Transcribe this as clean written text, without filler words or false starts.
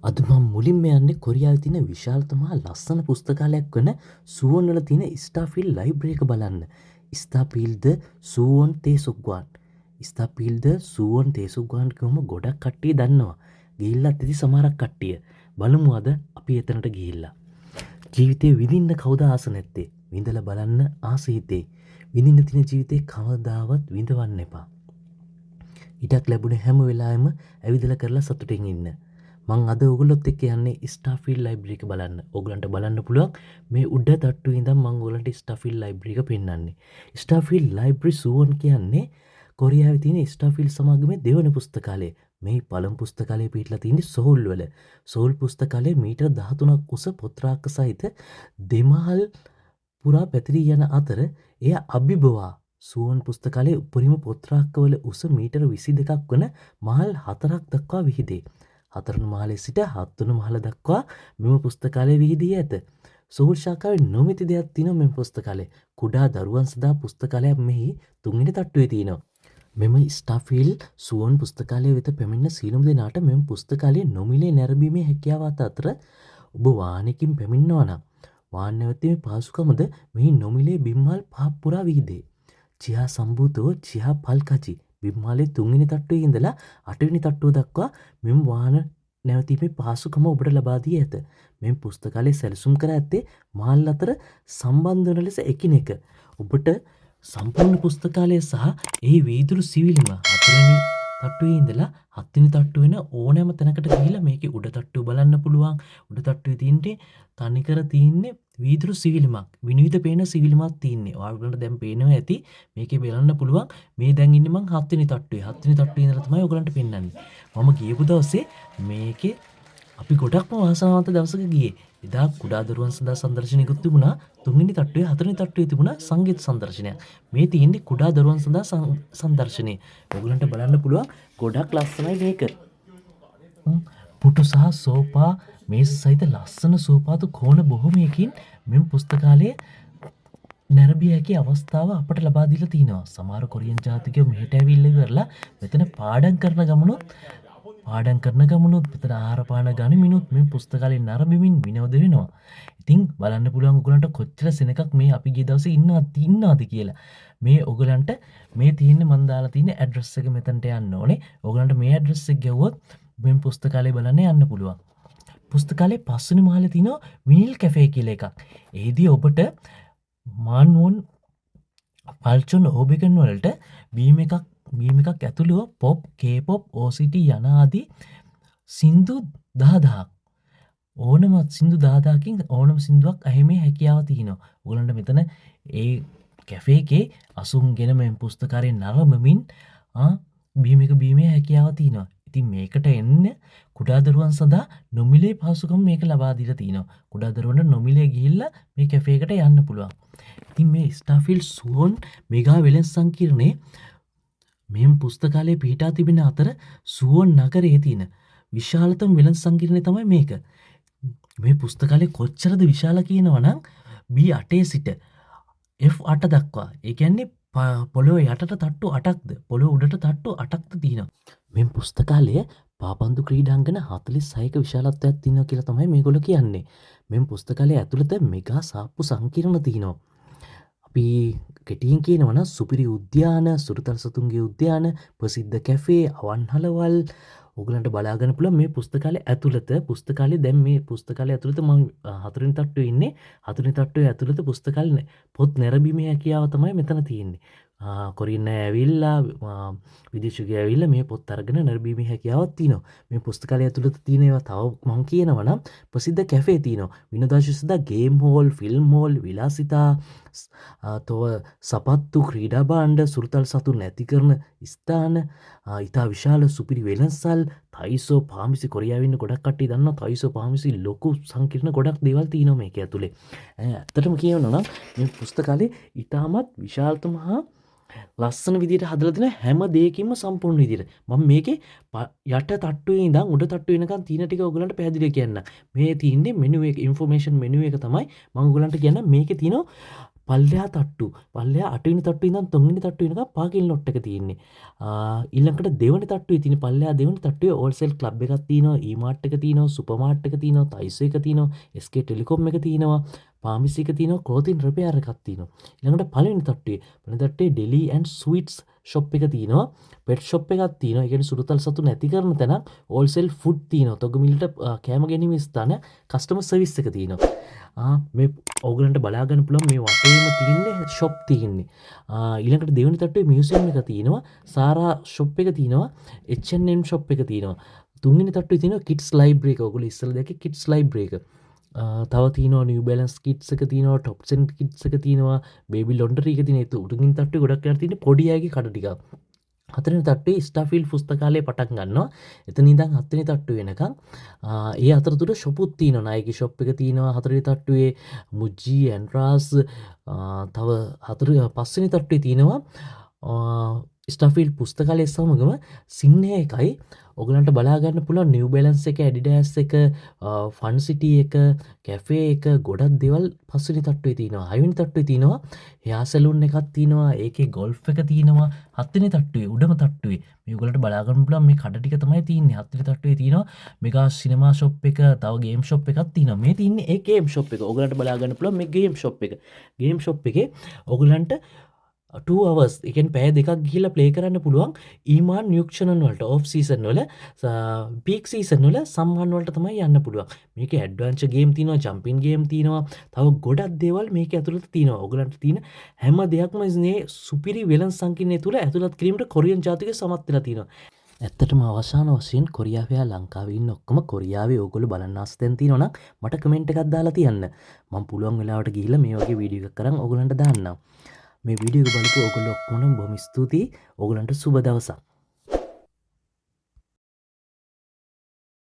අද මම මුලින්ම යන්නේ කොරියාවේ තියෙන විශාලතම හා ලස්සන පුස්තකාලයක් වන සුවොන් වල තියෙන ස්ටාෆීල්ඩ් ලයිබ්‍රරි එක බලන්න. ස්ටාෆීල්ඩ් සුවොන් තේසුක්වාන්. ස්ටාෆීල්ඩ් සුවොන් තේසුක්වාන් කිව්වම ගොඩක් කට්ටිය දන්නවා. ගිහිල්ලත් ඇති සමහරක් කට්ටිය. බලමු අද අපි එතනට ගිහිල්ලා. ජීවිතේ විඳින්න කවුද ආස නැත්තේ? විඳලා බලන්න ආස හිතේ. විඳින්න තියෙන ජීවිතේ කවදාවත් විඳවන්න එපා. ඉඩක් ලැබුණ හැම වෙලාවෙම ඇවිදලා කරලා සතුටින් ඉන්න. මං අද ඔයගොල්ලොත් එක්ක යන්නේ ස්ටාෆීල්ඩ් ලයිබ්‍රරි එක බලන්න. ඔයගොල්ලන්ට බලන්න පුළුවන් මේ උඩ තට්ටුවේ ඉඳන් මං ඔයගොල්ලන්ට ස්ටාෆීල්ඩ් ලයිබ්‍රරි එක පෙන්නන්නේ. ස්ටාෆීල්ඩ් ලයිබ්‍රරි සුවොන් කියන්නේ කොරියාවේ තියෙන ස්ටාෆීල්ඩ් සමාගමේ දෙවන පුස්තකාලය. මේ පළමු පුස්තකාලය පිහිටලා තියෙන්නේ සෝල් වල. සෝල් පුස්තකාලය මීටර 13ක් උස පොත් රාක්ක සහිත දෙමහල් පුරා පැතිරී යන අතර එය අභිබවා සුවොන් පුස්තකාලයේ උපරිම පොත් රාක්කවල උස මීටර 22ක් වන මහල් 4ක් දක්වා විහිදේ. හතරවන මහලේ සිට හත්වන මහල දක්වා මෙම පුස්තකාලය විහිදී ඇත. සෝල් ශාඛාවේ නොමිති දෙයක් තියෙනවා මෙම පුස්තකාලයේ. කුඩා දරුවන් සඳහා පුස්තකාලයක් මෙහි තුන්වෙනි තට්ටුවේ තියෙනවා. මෙම ස්ටාෆීල්ඩ් සුවොන් පුස්තකාලය වෙත පැමිණෙන සියලුම දෙනාට මෙම පුස්තකාලය නොමිලේ නැරඹීමේ හැකියාව අතර ඔබ වාහනයකින් පැමිණෙනවා නම් වාහන නැවතීමේ පහසුකමද මෙහි නොමිලේ බිම්මහල් පහක් පුරා විහිදේ. චිහා සම්භූතව චිහා පල්කචි බිම්මාලේ තුන්වෙනි තට්ටුවේ ඉඳලා අටවෙනි තට්ටුව දක්වා මෙම වාහන නැවතීමේ පහසුකම ඔබට ලබා දී ඇත. මෙම පුස්තකාලය සැලසුම් කර ඇත්තේ මහල් අතර සම්බන්ධ වන ලෙස එකිනෙක. ඔබට සම්පූර්ණ පුස්තකාලය සහ එහි වීදුරු සිවිලිම හතරවෙනි තට්ටුවේ ඉඳලා හත්වෙනි තට්ටුව වෙන ඕනෑම තැනකට ගිහිල්ලා මේකේ උඩ තට්ටුව බලන්න පුළුවන්. උඩ තට්ටුවේ තියෙන්නේ තනිකර තියෙන්නේ වීදුරු සිවිලිමක්. විනිවිද පේන සිවිලිමක් තියෙන්නේ. ඔයාලට දැන් පේනවා ඇති. මේකේ බලන්න පුළුවන්. මේ දැන් ඉන්නේ මං හත්වෙනි තට්ටුවේ. හත්වෙනි තට්ටුවේ ඉඳලා තමයි ඔයගලන්ට පෙන්නන්නේ. මම ගියපු දවසේ මේකේ අපි ගොඩක්ම වාසනාවන්ත දවසක ගියේ. එදා කුඩා දරුවන් සඳහා සංදර්ශනයකුත් තිබුණා. තුන්වෙනි තට්ටුවේ හතරවෙනි තට්ටුවේ තිබුණා සංගීත සංදර්ශනයක්. මේ තියෙන්නේ කුඩා දරුවන් සඳහා සංදර්ශනය. ඔයගලන්ට බලන්න පුළුවන් ගොඩක් ලස්සනයි මේක. පුටු සහ සෝෆා මේස සහිත ලස්සන සුවපාතු කෝණ බොහොමයකින් මෙම පුස්තකාලය නැරඹිය හැකි අවස්ථාව අපට ලබා දීලා තිනවා. සමහර කොරියන් ජාතිකයෝ මෙහෙට ඇවිල්ලා ඉවරලා මෙතන පාඩම් කරන ගමනුත් මෙතන ආහාර පාන ගනිමිනුත් මේ පුස්තකාලේ නරඹමින් විනෝද වෙනවා. ඉතින් බලන්න පුළුවන් ඔයගලන්ට කොච්චර සෙනඟක් මේ අපි ගිය දවසේ ඉන්නවද කියලා. මේ ඔයගලන්ට මේ තියෙන්නේ මං දාලා තියෙන ඇඩ්‍රස් එක. මෙතනට යන්න ඕනේ. ඔයගලන්ට මේ ඇඩ්‍රස් එක ගැහුවොත් මේ පුස්තකාලය බලන්න යන්න පුළුවන්. පුස්තකාලයේ පස්වෙනි මහලේ තියෙනවා විනිල් කැෆේ කියලා එකක්. එහිදී ඔබට මාන්වොන් පල්චොන් ඕබෙගන් වලට බීම් එකක් ඇතුළුව පොප්, කේ-පොප්, OST යන ආදී සින්දු 10,000ක්, ඕනම සින්දු 10,000කින් ඕනම සින්දුවක් ඇහිමේ හැකියාව තියෙනවා. ඔයගලන්ට මෙතන ඒ කැෆේ එකේ අසුන්ගෙන මේ පුස්තකාලේ නරඹමින් බීම් එක බීමේ හැකියාව තියෙනවා. ඉතින් මේකට එන්න කුඩා දරුවන් සඳහා නොමිලේ පහසුකම් මේක ලබා දීලා තිනවා. කුඩා දරුවන්ට නොමිලේ ගිහිල්ලා මේ කැෆේ එකට යන්න පුළුවන්. ඉතින් මේ ස්ටාෆීල්ඩ් සුවොන් මෙගා වෙළඳ සංකීර්ණයේ මෙම පුස්තකාලය පිහිටා තිබෙන අතර සුවොන් නගරයේ තියෙන විශාලතම වෙළඳ සංකීර්ණය තමයි මේක. මේ පුස්තකාලය කොච්චරද විශාල කියනවා නම් B8 සිට F8 දක්වා. ඒ කියන්නේ පොළොව යටට තට්ටු 8ක්ද පොළොව උඩට තට්ටු 8ක්ද තියෙනවා. මේ පුස්තකාලය පාපන්දු ක්‍රීඩාංගණ 46ක විශාලත්වයක් තියෙනවා කියලා තමයි මේගොල්ලෝ කියන්නේ. මෙම පුස්තකාලය ඇතුළත මෙගා සාප්පු සංකීර්ණ තියෙනවා. අපි කෙටියෙන් කියනවා නම් සුපිරි උද්‍යාන, සුරතල් සතුන්ගේ උද්‍යාන, ප්‍රසිද්ධ කැෆේ, අවන්හලවල් ඔයගලන්ට බලා ගන්න පුළුවන් මේ පුස්තකාලය ඇතුළත. පුස්තකාලය දැන් මේ පුස්තකාලය ඇතුළත මං හතරවෙනි තට්ටුවේ ඉන්නේ. හතරවෙනි තට්ටුවේ ඇතුළත පුස්තකාලේ පොත් නැරඹීමේ හැකියාව තමයි මෙතන තියෙන්නේ. කොරියන් අය ඇවිල්ලා, විදේශිකයෝ ඇවිල්ලා මේ පොත් අරගෙන නැරඹීමේ හැකියාවක් තියෙනවා. මේ පුස්තකාලය ඇතුළත තියෙන ඒවා තව මං කියනවා නම් ප්‍රසිද්ධ කැෆේ තියෙනවා. විනෝදාංශ සඳහා ගේම් හෝල්, ෆිල්ම් හෝල්, විලාසිතා, තව සපත්තු, ක්‍රීඩා භාණ්ඩ, සුරතල් සතුන් නැති කරන ස්ථාන, ඉතා විශාල සුපිරි වෙළඳසල්, තයිසෝ ෆාමසි. කොරියාවේ ඉන්න ගොඩක් කට්ටිය දන්නවා තයිසෝ ෆාමසි. ලොකු සංකීර්ණ ගොඩක් දේවල් තියෙනවා මේක ඇතුලේ. ඇත්තටම කියනවා නම් මේ පුස්තකාලේ ඉතාමත් විශාලතම හා ලස්සන විදියට හදලා තියෙන හැම දෙයකින්ම සම්පූර්ණ විදියට. මම මේකේ යට තට්ටුවේ ඉඳන් උඩ තට්ටුව වෙනකන් තියෙන ටික ඔයගලන්ට පැහැදිලිව කියන්නම්. මේ තියෙන්නේ මෙනු එක, ඉන්ෆර්මේෂන් මෙනු එක තමයි මම ඔයගලන්ට කියන්නම්. මේකේ තියෙනවා පල්ලෙහා තට්ටු, පල්ලෙහා අටවෙනි තට්ටුවේ ඉඳන් තුන්වෙනි තට්ටුව වෙනකම් පාකින් ලොට් එක තියෙන්නේ. ඊළඟට දෙවෙනි තට්ටුවේ තියෙන පල්ලෙහා දෙවෙනි තට්ටුවේ හෝල්සේල් ක්ලබ් එකක් තියෙනවා, ඊ මාර්ට් එක තියෙනවා, සුපර් මාර්ට් එක තියෙනවා, තයිසෝ එක තියෙනවා, SK Telecom එක තියෙනවා, ෆාමසි එක තියෙනවා, ක්ලෝතින් රිපෙයාර් එකක් තියෙනවා. ඊළඟට පළවෙනි තට්ටුවේ ඩෙලි ඇන්ඩ් ස්වීට්ස් ෂොප් එක තියෙනවා, පෙට් ෂොප් එකක් තියෙනවා. ඒ කියන්නේ සුරතල් සතු නැති කරන තැනක්, හෝල්සේල් ෆුඩ් තියෙනවා. තොග මිලට කෑම ගැනීම ස්ථාන, කස්ටමර් සර්විස් එක තියෙනවා. මේ ඕගලන්ට බලා ගන්න පුළුවන් මේ වටේම තියෙන්නේ ෂොප් තියෙන්නේ. ඊළඟට දෙවෙනි තට්ටුවේ මියුසියම් එක තියෙනවා, සාරා ෂොප් එක තියෙනවා, H&M shop එක තියෙනවා. තුන්වෙනි තට්ටුවේ තියෙනවා කිඩ්ස් ලයිබ්‍රරි එක. ඔයගොල්ලෝ ඉස්සෙල්ලා දැක්කේ කිඩ්ස් ලයිබ්‍රරි එක. තව තියෙනවා නිව් බැලන්ස් කිඩ්ස් එක තියෙනවා, ටොප් සෙන් කිඩ්ස් එක තියෙනවා, බේබි ලොන්ඩරි එක තියෙනවා. ඒ තුන්වෙනි තට්ටුවේ ගොඩක් වෙලාවට තියෙන්නේ පොඩි අයගේ කඩ ටිකක්. හතරවෙනි තට්ටුවේ ස්ටාෆීල්ඩ් පුස්තකාලය පටන් ගන්නවා. එතන ඉඳන් හත්වෙනි තට්ටුව වෙනකන් ඒ අතරතුර ෂොපුත් තියෙනවා. නයිකි ෂොප් එක තියෙනවා හතරවෙනි තට්ටුවේ, මුජි, ඇන්ඩ්‍රාස්. තව හතර පස්වෙනි තට්ටුවේ තියෙනවා ස්ටාෆීල්ඩ් පුස්තකාලය සමගම සින්හේ එකයි. ඔයගලන්ට බලා ගන්න පුළුවන් නිව් බැලන්ස් එක, ඇඩිඩාස් එක, ෆන් සිටි එක, කැෆේ එක, ගොඩක් දේවල් පස්වෙනි තට්ටුවේ තියෙනවා. හයවෙනි තට්ටුවේ තියෙනවා හෙයා සැලූන් එකක් තියෙනවා, ඒකේ ගොල්ෆ් එක තියෙනවා. හත්වෙනි තට්ටුවේ, උඩම තට්ටුවේ මේ ඔයගලන්ට බලා ගන්න පුළුවන් මේ කඩ ටික තමයි තියෙන්නේ. හත්වෙනි තට්ටුවේ තියෙනවා මෙගා සිනමා ෂොප් එක, තව ගේම් ෂොප් එකක් තියෙනවා. මේ තියෙන්නේ ඒ ගේම් ෂොප් එක. ඔයගලන්ට බලා ගන්න පුළුවන් මේ ගේම් ෂොප් එක. ගේම් ෂොප් එකේ ඔයගලන්ට 2 hours, ඒ කියන්නේ පැය 2ක් ගිහිල්ලා ප්ලේ කරන්න පුළුවන් ඊමාන් යුක්ෂණන් වලට, ඔෆ් සීසන් වල, පීක් සීසන් වල සම්හන් වලට තමයි යන්න පුළුවන්. මේකේ ඇඩ්වෙන්චර් ගේම් තියෙනවා, ජම්පින් ගේම් තියෙනවා, තව ගොඩක් දේවල් මේක ඇතුළත තියෙනවා. ඔයගලන්ට තියෙන හැම දෙයක්ම මේ සුපිරි වෙළඳ සංකීර්ණය තුල ඇතුළත් කිරීමට කොරියන් ජාතිකයෝ සමත් වෙලා තියෙනවා. ඇත්තටම අවසාන වශයෙන් කොරියාවේ හා ලංකාවේ ඉන්න ඔක්කොම කොරියාවේ ඕගොල්ලෝ බලන්න ආස තැන් තියෙනවා නම් මට කමෙන්ට් එකක් දාලා තියන්න. මම පුළුවන් වෙලාවට ගිහිල්ලා මේ වගේ වීඩියෝ එකක් අරන් ඕගොල්ලන්ට දාන්නම්. මේ වීඩියෝ එක බලපු ඔයගොල්ලෝ ඔක්කොම බොහොම ස්තුතියි. ඕගොල්ලන්ට සුබ දවසක්.